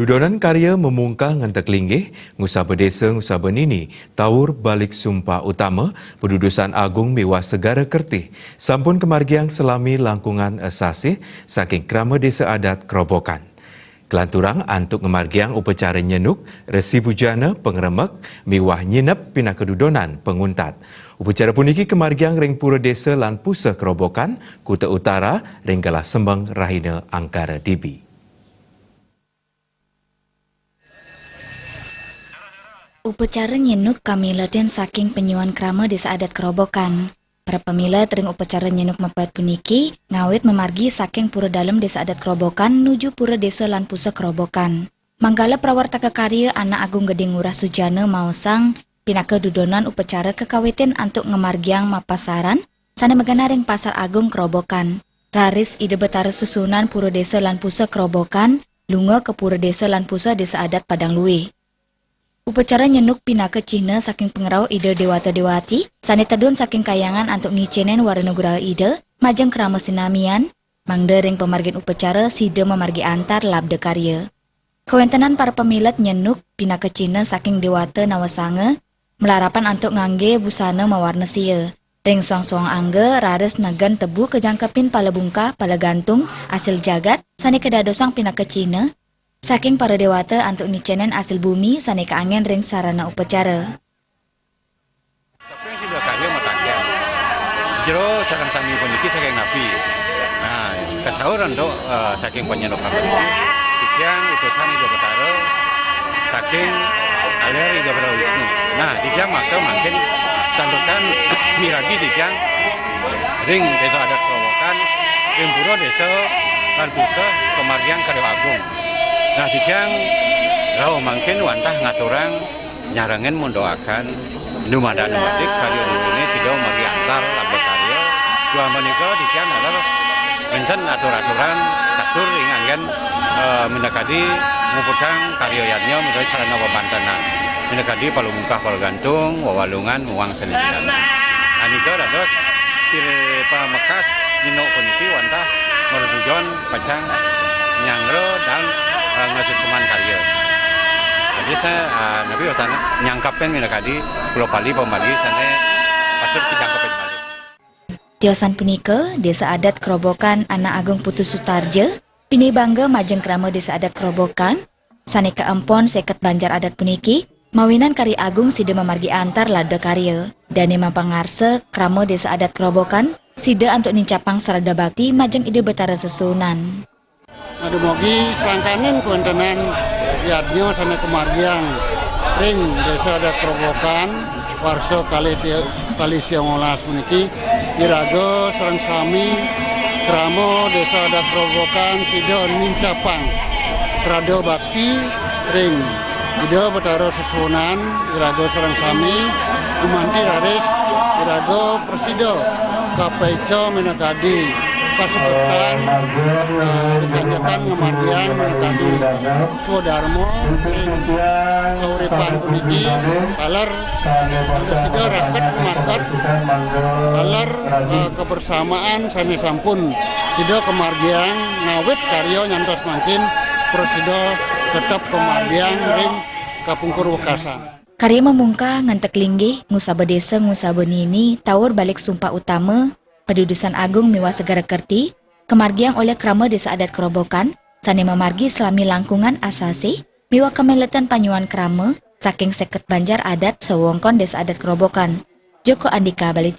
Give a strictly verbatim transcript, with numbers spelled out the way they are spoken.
Dudonan karya mamungkah ngentek linggih, ngusaba desa ngusaba nini, taur balik sumpah utama, padudusan agung miwah segara kertih, sampun kamargiang salami langkungan sasih saking krama desa adat Krobokan. Kalanturang antuk ngamargiang upacara nyenuk, resi bujana, pangremek, miwah nyinep pinaka dudonan panguntat. Upacara puniki kamargiang ring Pura Desa lan Puseh Krobokan, Kuta Utara, ring galah sembeng rahina Angkara Dibi. Upacara nyenuk kamiletin saking panyuan krama Desa Adat Krobokan. Para pamilet, ring upacara nyenuk mepet puniki ngawit mamargi saking Pura Dalem Desa Adat Krobokan nuju Pura Desa lan Puseh Krobokan. Manggala prawartaka karya Anak Agung Gede Ngurah Sujana maosang, pinaka dudonan upacara kakawitin antuk ngamargiang mapasaran sane magenah ring Pasar Agung Krobokan. Raris Ida Betara Susunan Pura Desa lan Puseh Krobokan lunga ka Pura Desa lan Puseh Desa Adat Padang Luih. Upacara nyenuk pinaka cihna saking pangrauh Ida Dewata Dewati sane tedun saking kayangan antuk ngicenin wara nugraha Ida majeng krama sinamian, mangda ring pamargin upacara sida mamargi antar labda karya. Kawentenan para pamilet nyenuk pinaka cihna saking dewata nawasanga, malarapan antuk ngangge busana mawarna sia. Ring soang-soang angga raris negen tebu kajangkepin pala bungkah, pala gantung, asil jagat sane kadadosang pinaka cihna saking para dewata antuk ngicenin asil bumi sane kaanggen ring sarana upacara. Teping sida karya mataken. Jero sareng sami puniki saking napi? Nah, kasaur antuk, eh, saking panyenuk puniki. Titiang utusan Ida Betara saking aler Ida Betara Wisnu. Nah, titiang makta mangkin santukan miragi titiang ring Desa Adat Krobokan, ring Pura Desa lan Puseh kamargiang karya agung. Nah, titiang rauh mangkin wantah ngaturang nyarengin mundoaken dumadak dumadik karya dumungne sida mamargi antar labda karya. Duaning menika titiang taler wenten atur-aturan katur ring anggen, eh, minakadi muputang karya yadnya miwah sarana pabantenan. Minakadi pala bungkah pala gantung, wawalungan, muang sane lianan. Anika dados pir-, pamekas nyenuk puniki wantah matujon pacang nyanggra dan, eh, ngasuksman karya. Jadi saya, eh, napi wasana nyangkepin minakadi kula pali pamali sane patut kajangkepin malih. Tiosan punika, Desa Adat Krobokan Anak Agung Putu Sutarja, pinih bangga majeng krama Desa Adat Krobokan, sane kaempon seket banjar adat puniki, mawinan karya agung sida mamargi antar labda karya. Dane mapangarsa krama Desa Adat Krobokan, sida antuk nincapang srada bakti majeng Ida Betara Sesuunan. Nah, dumugi sangkaning kawentenan yadnya sane kamargiang ring Desa Adat Krobokan, warsa kalih ti-, kalih siang welas puniki, iraga sareng sami krama Desa Adat Krobokan sida nincapang srada bakti ring Ida Betara Sesuunan, iraga sareng sami gumanti raris iraga prasida kapeca minakadi kasukertan, eh, ring kanjekan ngamargiang minakadi swadarma ring kauripan puniki, taler sida raket market, taler, eh, kabersamaan sane sampun sida kamargiang ngawit karya nyantos mangkin prasida tetep kamargiang ring kapungkur wekasan. Karya mamungkah ngentek linggih, ngusaba desa ngusaba nini, taur balik sumpah utama, padudusan agung miwah segara kerti, kamargiang olih krama Desa Adat Krobokan, sane mamargi salami langkungan asasih, miwah kamiletan panyuan krama, saking seket banjar adat sawewengkon Desa Adat Krobokan. Joko Andika, Bali